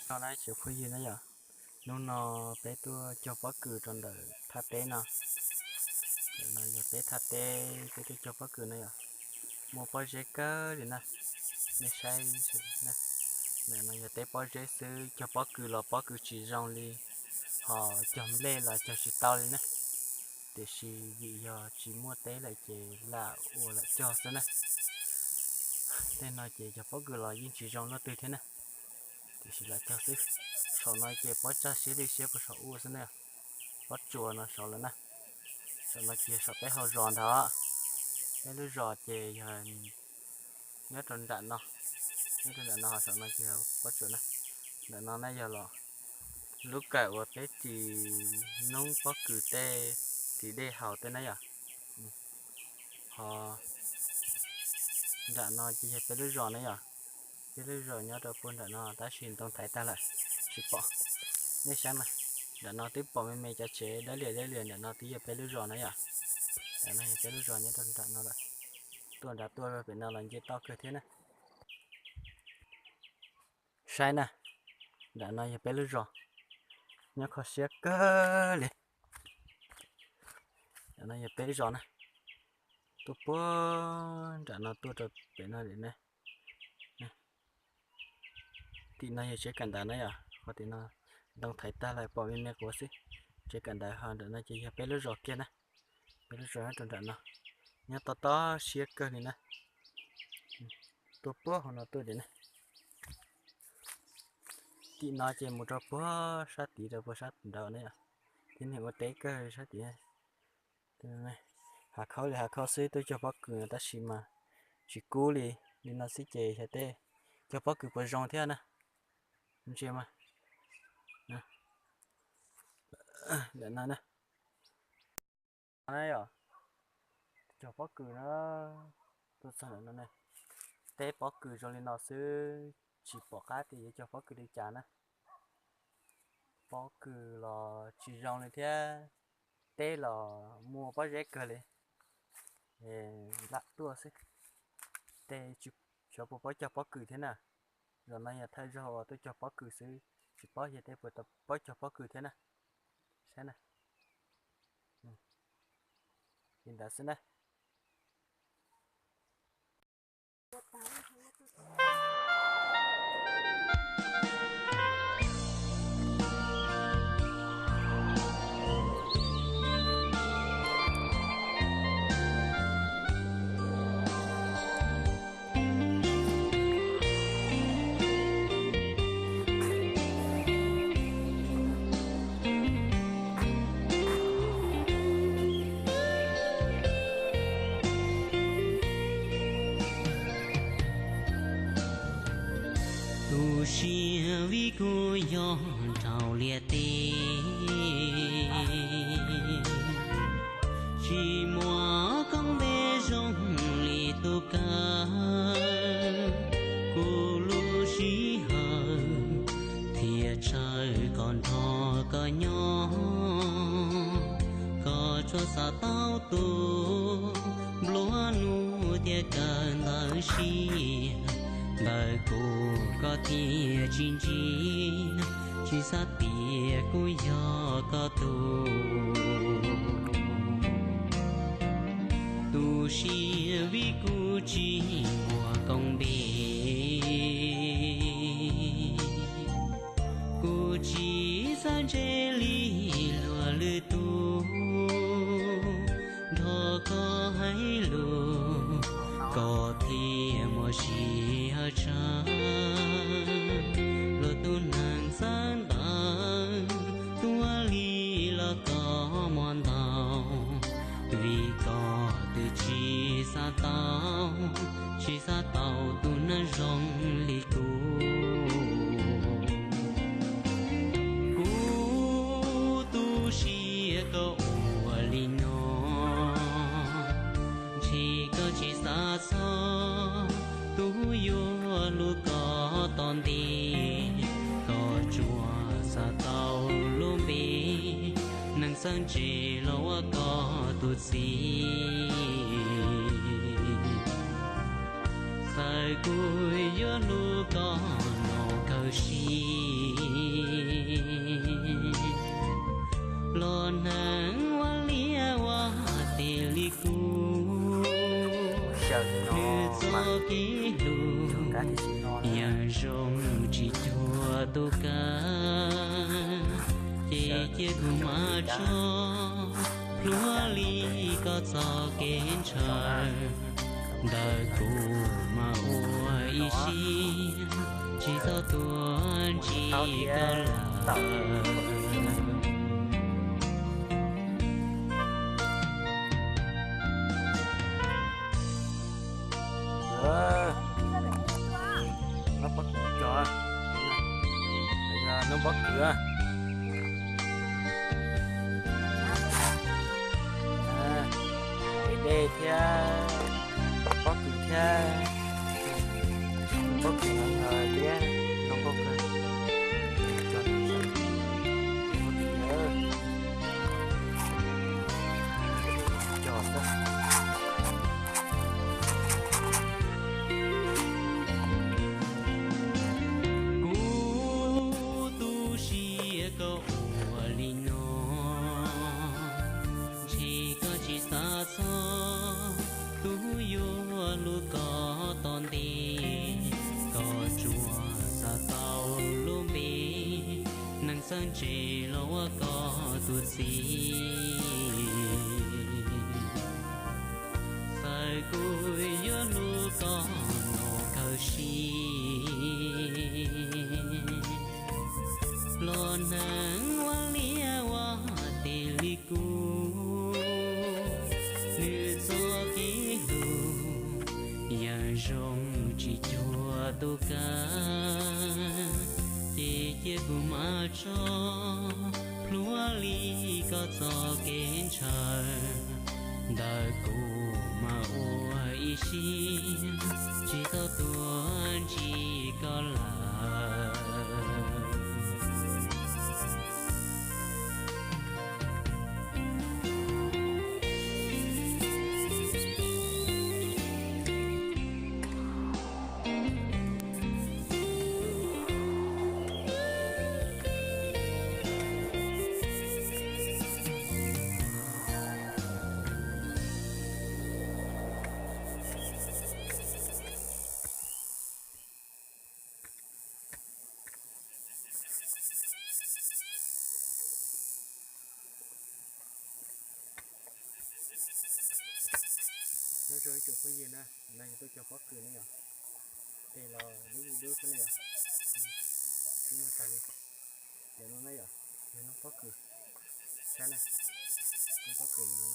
No na tsoom phooj ywg na yom, hnub no peb tuaj cog pob kws rau ntawm thaj teb no. Ntawm no yog peb thaj teb, peb tuaj cog pob kws na yom. Muaj pob zeb kawg li na, nej saib na. Ntawm no yog teb pob zeb xwb, cog pob kws los pob kws tsis zoo li, ho cog nplej los cog tsis tau li na. Tiam sis vim yog tsis muaj teb lawm ces lam ua lam cog xwb na. Tej no ces cog pob kws los yeej tsis zoo luaj twg thiab na. Tiam sis lam cog xwb. Saum no ces pob tsag siab li siab puag saum ua xwb na. Pob tsuas no saud lawm na. Saum no ces saum peb hauv zos ntag. Peb lub zos ces yog nyob rau nram no, nyob rau nram no, ho saum no ces pob tsuas na. Ntawm no na yog los lub kawm uas peb ris noob pob kws tej, ris dej haus tej na yom. Ho nram no ces yog peb lub zos na yom. Peb lub zos nyob rau puag nram no tab sis ntoo thaiv tag lawm, tsis pom. Nej saib mas, nram no twb pom me me cov tsev dawb lias dawb lias, nram no twb yog peb lub zos na yom. Nram no yog peb lub zos nyob rau nram no lawm. Tuaj nrad tuaj pem no los nce toj kawg thiab na. Saib na, nram no yog peb lub zos, nyob kho siab kawg li. Nram no yog peb zos na, tuaj puag nram no tuaj rau pem no li ne. Tim no yog tsev kawm ntawv na yom, ho tim no ntoo thaiv tag lawm pom me me quav xwb. Tsev kawm ntawv ho nram no ces yog peb lub zos kiag na. Peb lub zos nyob rau nram no, nyob toj toj siab kawg li na. Tuaj puag hauv no tuaj tim na. Tim no ces mus rau puag sab tid rau puag sab nraud na yom. Tib neeg ua teb kawg sab tid. Hav khaub li hav khaub xwb, tuaj cog pob kws no tab sis mas tsis kub li. Li no xwb ces xyov tej cog pob kws puas zoo thiab na. Ntsia mas, ntawm no na. Yog cog pob kws na, tuaj txog ntawm no ne, teb pob kws zoo li no xwb, tsis pom qab tias yuav cog pob kws li cas na. Pob kws los tsis zoo li thiab, teb los muaj pob zeb kawg li, lam tuaj xwb. Tej xyov puas paub cog pob kws thiab na. Zaum no yog thawj zaug uas tuaj cog pob kws xwb, tsis paub xyov tej puas tau paub cog pob kws thiab na. Saib na, li ntawd xwb na. Tu siab vim kuv yog nraug liaj teb, tsis muaj koob npe zoo li tus kawg. Kuv lub sij hawm thiaj tsawg kom nrog koj nyob, koj tsuas xav tau tus nplua nuj thiaj kawg ntawd siab. Ntawm kuv koj thiaj tsis ntsia, tsis xav tias kuv yog koj tus. Tu siab vim kuv tsis muaj koob npe, kuv tsis xav ntse li luag lwm tus. Nrog koj hais lus, koj thiaj muaj sij hawm tshaj. Luag tus neeg xeeb ntawd tuag li los koj muaj ntau, vim koj twb tsis xav tau, tsis xav tau tus neeg zoo li kuv. Kuv tu siab koj ua li no, ntshe koj tsis xav txog tus yuav hlub koj tom ntej. Koj tsuas xav tau lub npe, neeg xeeb ntse los ua koj tus txiv. Txawm kuv yuav hlub koj no kawg siab, Kev hlub yam zoo tsis cuag tus kab, ces cia kuv mam tso plhuav li koj txoj kev ntshaw. Ntawm kuv mas ua ib siab tsis tau tuav ntsej koj lawm. Noob pob kws, noob pob kws, dej thiab pob kws thiab, pob kws no thiab noob pob kws. Kuv tu siab koj ua li no, ntshe koj tsis xav txog tus yuav hlub koj tom ntej. Koj tsuas xav tau lub npe neeg txawj ntse los ua koj tus txiv. Txawm kuv yuav hlub koj no kawg siab, los neeg ua liaj ua teb li kuv, nws txoj kev hlub yam zoo tsis cuag tus kab, ces cia kuv mam tso plhuav li koj txoj kev ntshaw. Ntawm kuv mas ua ib siab tsis tau tuav ntsej koj lawm. Nyob zoo ib tsoom phooj ywg na, no yog tuaj cog pob kws ne yom. Tej los dub dub xwb ne yom. Dub mus tas li. Yog no na yom, yog noob pob kws. Saib na, noob pob kws no.